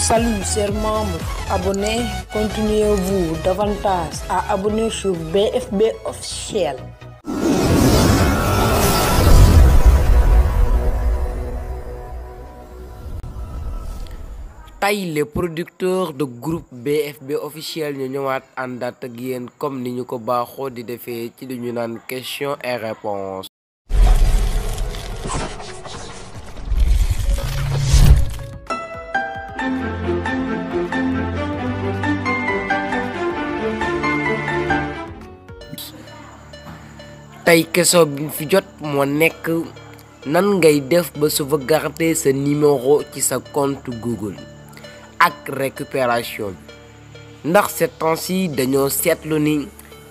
Salut chers membres, abonnés, continuez-vous davantage à abonner sur BFB officiel. Tay les producteurs de groupe BFB officiel ñu ñëwaat àndaat ak yéen comme ni ñu ko baaxoo di defee ci li ñu naan question et réponse. Tay question bi fi jot moo nekk nan ngay def ba sauvegarder sa numéro ci sa compte Google ak récupération ndax ces temps-ci dañoo seetlu ni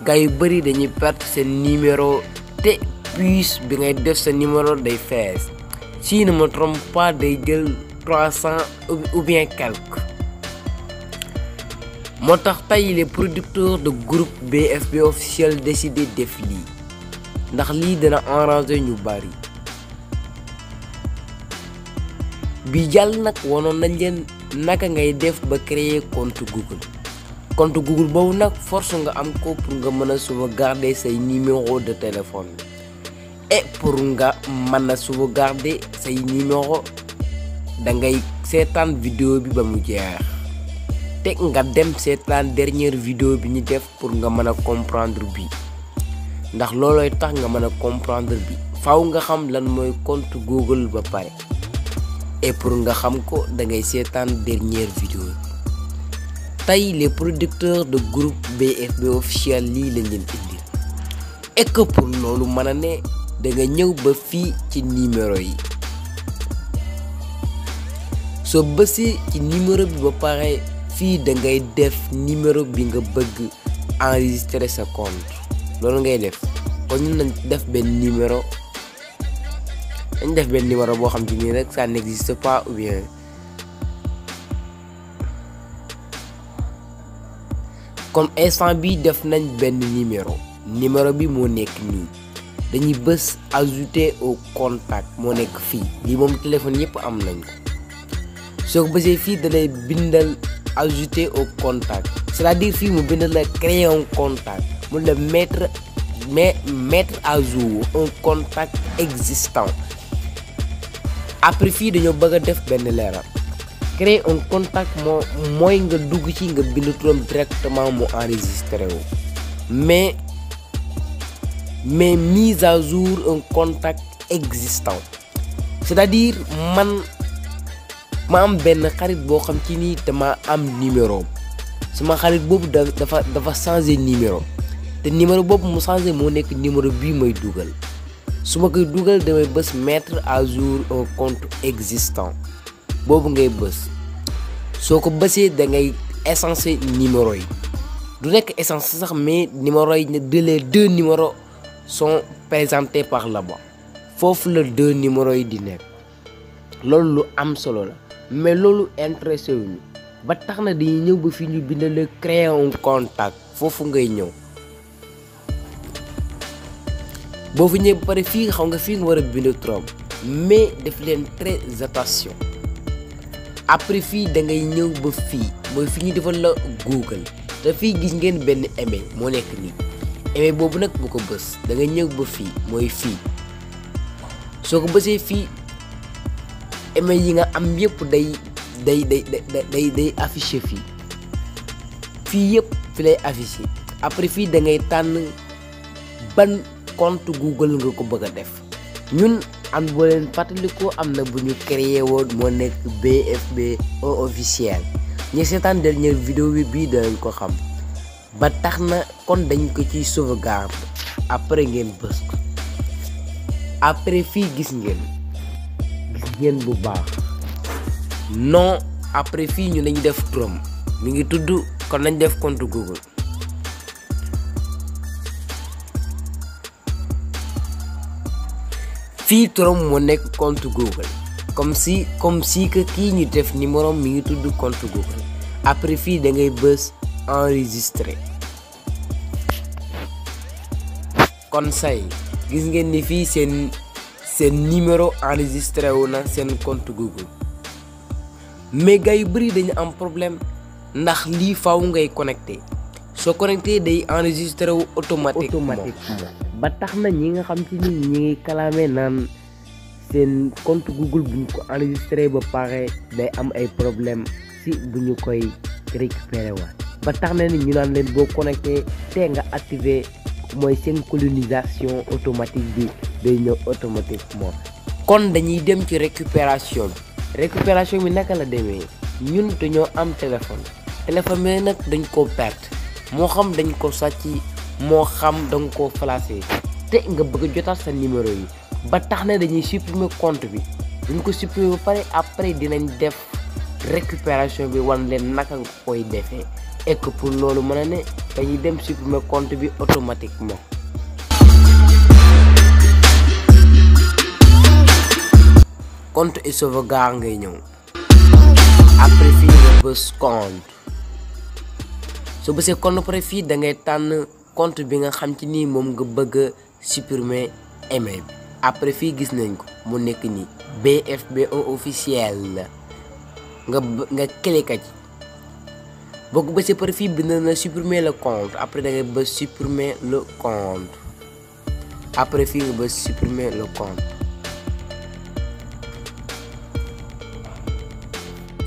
gars yu bari dañuy perdre seen numéro te puce bi ngay def sa numéro day fees si ne me trompe pas day jël 300 ou bien quelque moo tax tey les producteurs de groupe BFB officiel décidé def lii ndax lii dina arranger ñu bari bi jàll nag wonoon nañ leen naka ngay def ba créer compte Google boobu nag force nga am ko pour nga mën a sauvegarder say numéro de téléphone et pour nga mën a sauvegarder say numéro da ngay seetaan vidéo bi ba mu jeex te nga dem seetaan dernière vidéo bi ñu def pour nga mën a comprendre bi ndax loolooy tax nga mën a comprendre bi faaw nga xam lan mooy compte Google ba pare et pour nga xam ko da ngay seetaan dernière vidéo tey les producteurs de groupe BFB officiel lii lañ leen indi et que pour loolu mën a ne da nga ñëw ba fii ci numéro yi soo bësee ci numéro bi ba pare fii da ngay def numéro bi nga bëgg enregistrer sa compte loolu ngay def kon ñu nañ def benn numéro boo xam ni rek ça n'existe pas ou bien comme instant bi def nañ benn numéro bi moo nekk nii dañuy bës ajouter au contact moo nekk fii lii moom téléphone yëpp am nañ ko soo ko bësee fii da lay bindal ajouter au contact c'est-à-dire fii mu bindal la créer un contact mu la mettre à jour un contact existant après fii dañoo bëgg a def benn leeral créer un contact mooy nga dugg ci nga bind turam directement mu enregistré wu mais mise à jour un contact existant c'est-à-dire man ma am benn xarit boo xam ci nii dama am numéro sama xarit boobu dafa changer numéro te numéro boobu mu changé moo nekk numéro bii may dugal su ma koy dugal damay bës mettre à jour un compte existant boobu ngay bës soo ko bësee da ngay essencé numéro yi du nekk essencé sax mais numéro yi les deux numéros sont présentés par là-bas foofu la deux numéros yi di nekk loolu lu am solo la mais loolu intéressé wuñu ba tax na dañuy ñëw ba fii ñu bindal la créer un contact foofu ngay ñëw boo fi ñëwee ba pare fii xam nga fii nga war a bind trop mais def leen très attention après fii da ngay ñëw ba fii mooy fi ñu defal la Google te fii gis ngeen benn email moo nekk nii email boobu nag bu ko bës da ngay ñëw ba fii mooy fii soo ko bësee fii email yi nga am yëpp day affiché fii yëpp fi lay affiché après fii da ngay tànn ban compte Google nga ko bëgg a def ñun am boo leen fàttalikoo am na bu ñu créé woon moo nekk BFB officiel ñu seetaan dernière vidéo bi bii danañ ko xam ba tax na kon dañ ko ciy sauvegarde après ngeen bës ko après fii gis ngeen bu baax non après fii ñu lañ def turam mi ngi tudd kon nañ def compte Google fii turam moo nekk compte Google comme si que kii ñu def numéro mi ngi tudd compte Google après fii da ngay bës enregistrer kon say gis ngeen ni fii seen numéro enregistré wu na seen compte Google mais gars yu bëri dañu am problème ndax lii faaw ngay connecté soo connecté day enregistré wu automatiquement ba tax na ñi nga xam ci ni ñi ngi kalaame naan seen compte Google bu ñu ko enregistré ba pare day am ay problème si bu ñu koy récupéré waat ba tax na ni ñu naan leen boo connecté te nga activé mooy seen colonisation automatique bi day ñëw automatiquement. kon dañuy dem ci récupération bi naka la demee ñun dañoo am téléphone bi nag dañ ko perte moo xam dañ ko sàcc moo xam danga ko flashé te nga bëgg a jotaat sa numéro yi ba tax na dañuy supprimer compte bi buñ ko supprimer ba pare après dinañ def récupération bi wan leen naka nga koy defee et que pour loolu mën a ne dañuy dem supprimer compte bi automatiquement. compte et sauvegarde ngay ñëw après fii nga bës compte soo bësee compte pare fii da ngay tànn compte bi nga xam ci nii moom nga bëgg a supprimer email bi après fii gis nañ ko mu nekk nii BFBO officiel la nga cliquer ci boo ko bësee pare fii bind na supprimer le compte après da ngay bës supprimer le compte après fii nga bës supprimer le compte.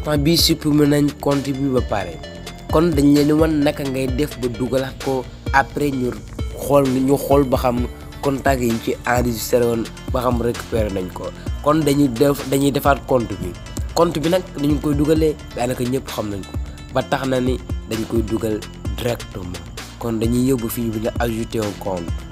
temps bii supprimer nañ compte bi ba pare kon dañ leen wan naka ngay def ba dugalaat ko après ñu xool ba xam contact yi ñu ci enregistré woon ba xam récupéré nañ ko kon dañuy defaat compte bi nag dañu koy dugalee daanaka ñëpp xam nañ ko ba tax na ni dañ koy dugal directement kon dañuy yóbbu fii bi la ajouter un compte.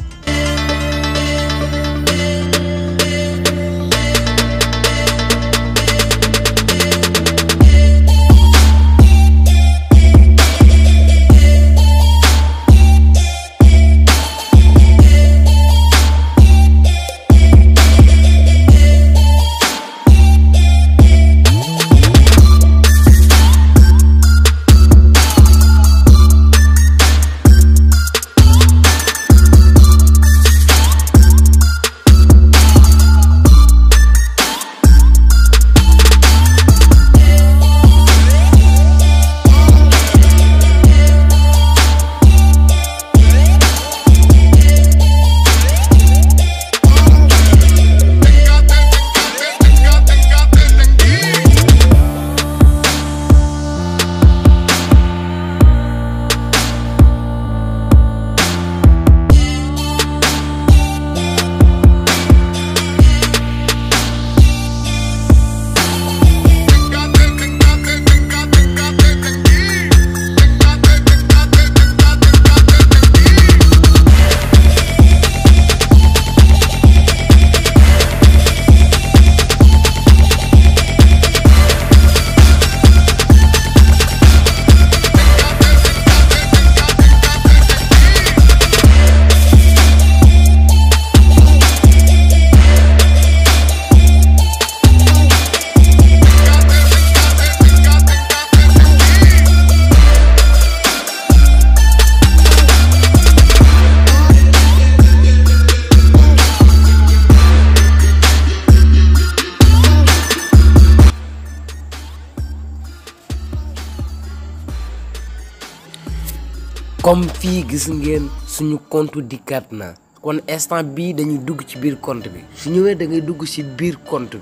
comme fii gis ngeen suñu compte dikkaat na kon instant bii dañuy dugg ci biir compte bi su ñëwee da ngay dugg ci biir compte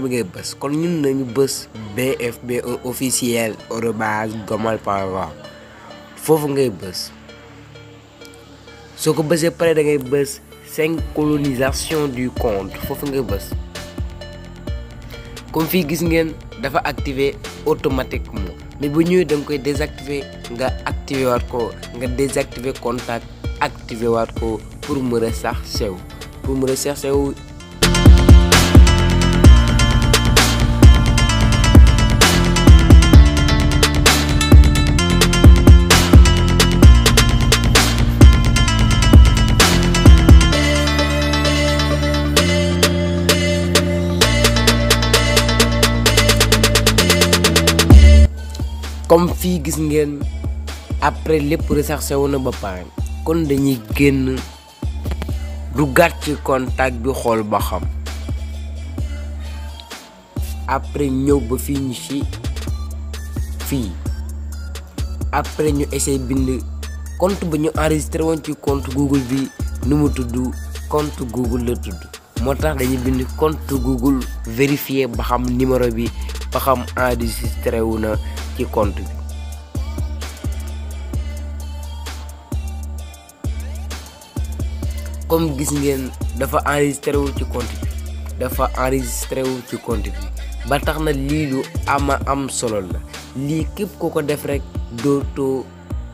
bi ngay bës kon ñun nañu bës BFBO officiel @gmail.com foofu ngay bës soo ko bësee pare da ngay bës synchronisation du compte foofu ngay bës comme fii gis ngeen dafa activer automatiquement mais bu ñëwee da nga koy désactiver nga activer waat ko nga désactiver contact activer waat ko pour mu rechercher wu comme fii gis ngeen après lépp recherché wu na ba pare kon dañuy génn du gàtt ci contact bi xool ba xam après ñëw ba fii ñu ci fii après ñu essayer bind compte ba ñu enregistré woon ci compte Google bi nu mu tudd compte Google la tudd moo tax dañuy bind compte Google vérifier ba xam numéro bi ba xam enregistré wu na ci compte bi. comme gis ngeen dafa enregistré wu ci compte bi ba tax na lii lu am solo la lii képp ko def rek dootoo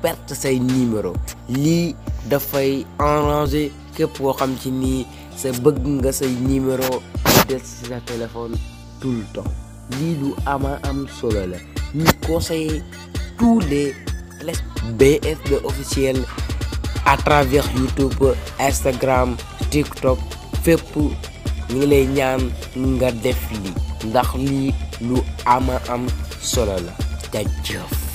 perte say numéro lii dafay arranger képp koo xam ci nii sa bëgg nga say numéro des ci sa téléphone tout le temps lii lu am solo la ñu conseiller tous les BFB officiels à travers YouTube, Instagram, TikTok fépp ñu ngi lay ñaan nga def lii ndax lii lu am solo la jaajëf.